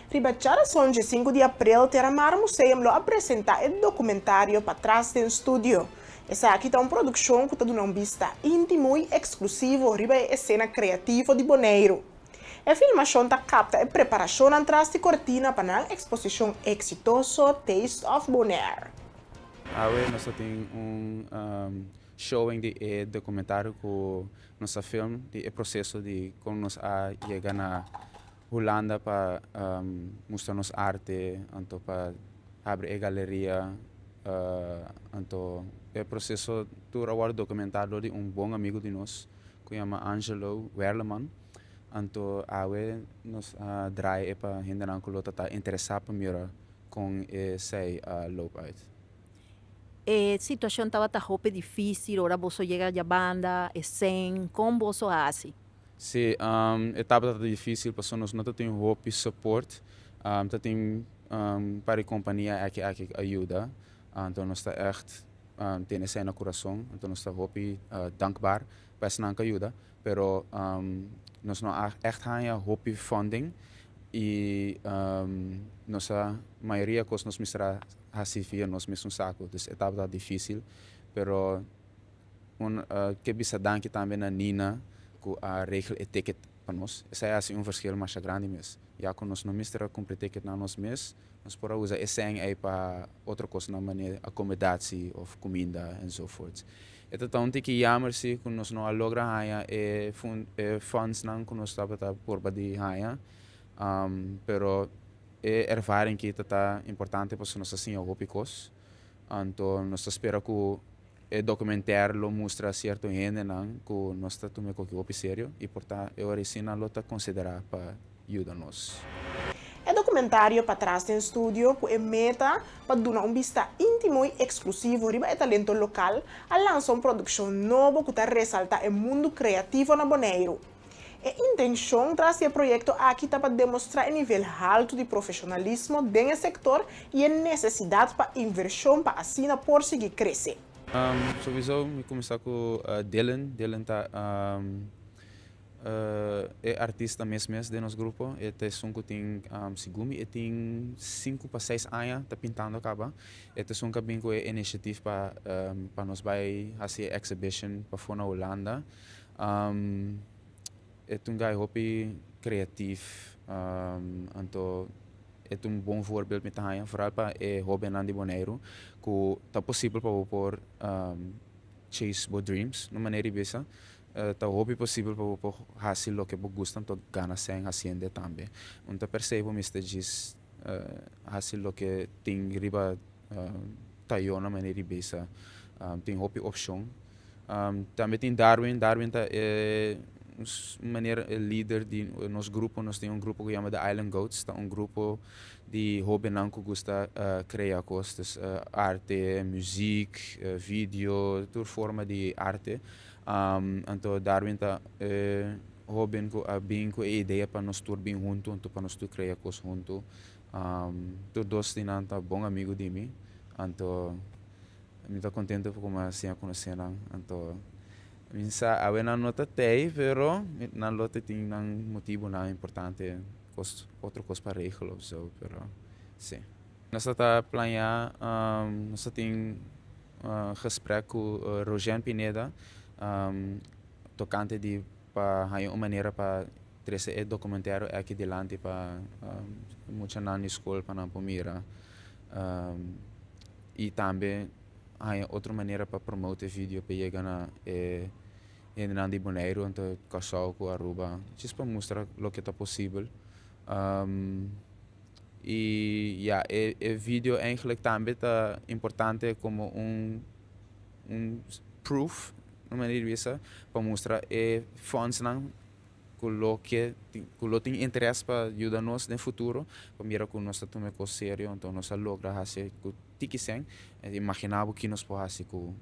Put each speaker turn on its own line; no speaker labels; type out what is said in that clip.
Riba djarason dje sinku di aprel Terramar Museum lo a presenta e documentario Patras den Studio. Esaki ta un produccion cu ta duna un bista intimo y exclusivo riba e escena creativo di Boneiru. E filmacion ta capta e preparacionnan tras di cortina pa nan exposicion exitoso Taste of Bonaire.
Awe nos ta tin un showing di e documentario cu nos a film di e proceso di con nos a yega na Hulanda pa mustra nos arte, anto pa habri e galeria, anto e proceso tur a wòrdu dokumentá dor di un bon amigu di nos ku yama Angelo Werleman, anto awe nos a draai e pa hendenan ku lo ta ta interesá pa mira kon esei a loop uit.
E situashon tabata hopi difísil ora boso yega djabanda, e sèn, kon boso a hasi?
Sí, e tabata difícil pasobra nos no ta tin hopi support. Ta tin un par di compania aki aki cu a yuda, anto nos ta echt tene esei na curason, anto nos ta hopi dankbaar pa esnan cu a yuda, pero nos no a echt haña hopi funding y nos a mayoria cos nos mester a haci via nos mesun saco, dus e tabata difícil, pero. Un ke bisa danki tambe na Nina ku a regel e ticket pa nos. Esei a hasi un verschil masha grandi mes. Ya ku nos no mester a kumpra e ticketnan nos mes, nos por a usa e sèn ei pa otro kosnan manera akomodatsi òf kuminda enzovoorts. E ta ta un tiki yamer si ku nos no a logra haña e e fundsnan ku nos tabata purba di haña, pero e ervaring ki ta ta importante pasobra nos a siña hopi kos. Anto nos ta spera ku E documentaire lo mustra cierto hendenan cu nos ta tuma e coki hopi serio y por ta e ora esey nan lo ta considera pa yuda nos.
E documentario Patras den Studio cu e meta pa duna un bista intimo y exclusivo riba e talento local a lansa un produccion nobo cu ta resalta e mundu creativo na Boneiru. E intencion tras di e proyecto aki ta pa demostra e nivel haltu di profesionalismo den e sector y e necesidad pa inversion pa asina por sigui crece.
Souiso mi cuminsa cu Dylan. Dylan ta e artista mes mes den nos grupo. E ta esun cu tin, segun mi e tin sinku pa seis aña ta pintando caba. E ta esun cu a bin cu e initiative pa pa nos bay haci e exhibition pafo na Hulanda. E ta un guy hopi creatief, anto e ta un bon voorbeeld mi ta haña, vooral pa e hobennan di Boneiru, ku ta posibel pa bo por chase bo dreams, un manera di bisa. Ta hopi posibel pa bo por hasi loke bo gusta anto gana sèn hasiendo tambe. Un ta persey bo mester djis hasi loke tin riba tayo, na manera di bisa. Tin hopi opshon. Tambe tin Darwin, Darwin ta e manera e lider di nos grupo, nos tin un grupo ku yama The Island Goats, ta un grupo di hobennan ku gusta krea kos, dus arte, muziek, video, tur forma di arte. Anto Darwin ta e hoben ku a bin ku e idea pa nos tur bin huntu, anto pa nos tur krea kos huntu. Tur dos di nan ta bon amigu di mi, anto. Mi ta contento pa como a siña conoce nan. Anto mi sa awe nan no ta tey pero nan lo ta tin nan motibonan importante cos otro cos pa regel of zo pero si. Nos ta ta planea nos ta tin gesprek cu Rogen Pineda tocante di pa haña un manera pa trece e documentario aki dilanti pa muchanan di school pa nan por mira. Y tambe haña otro manera pa promote e video pa yega na e hendenan di Boneiru anto Kòrsou ku Aruba djis pa mustra loke ta posibel. Y ya e e video eigenlijk tambe ta importante komo un un proof un manera di bisa pa mustra e fondsnan ku lo ke ku lo tin interes pa yuda nos den futuro pa mira ku nos ta tuma e kos serio anto nos a logra hasi ku tiki sèn imaginá bo ki nos por hasi ku.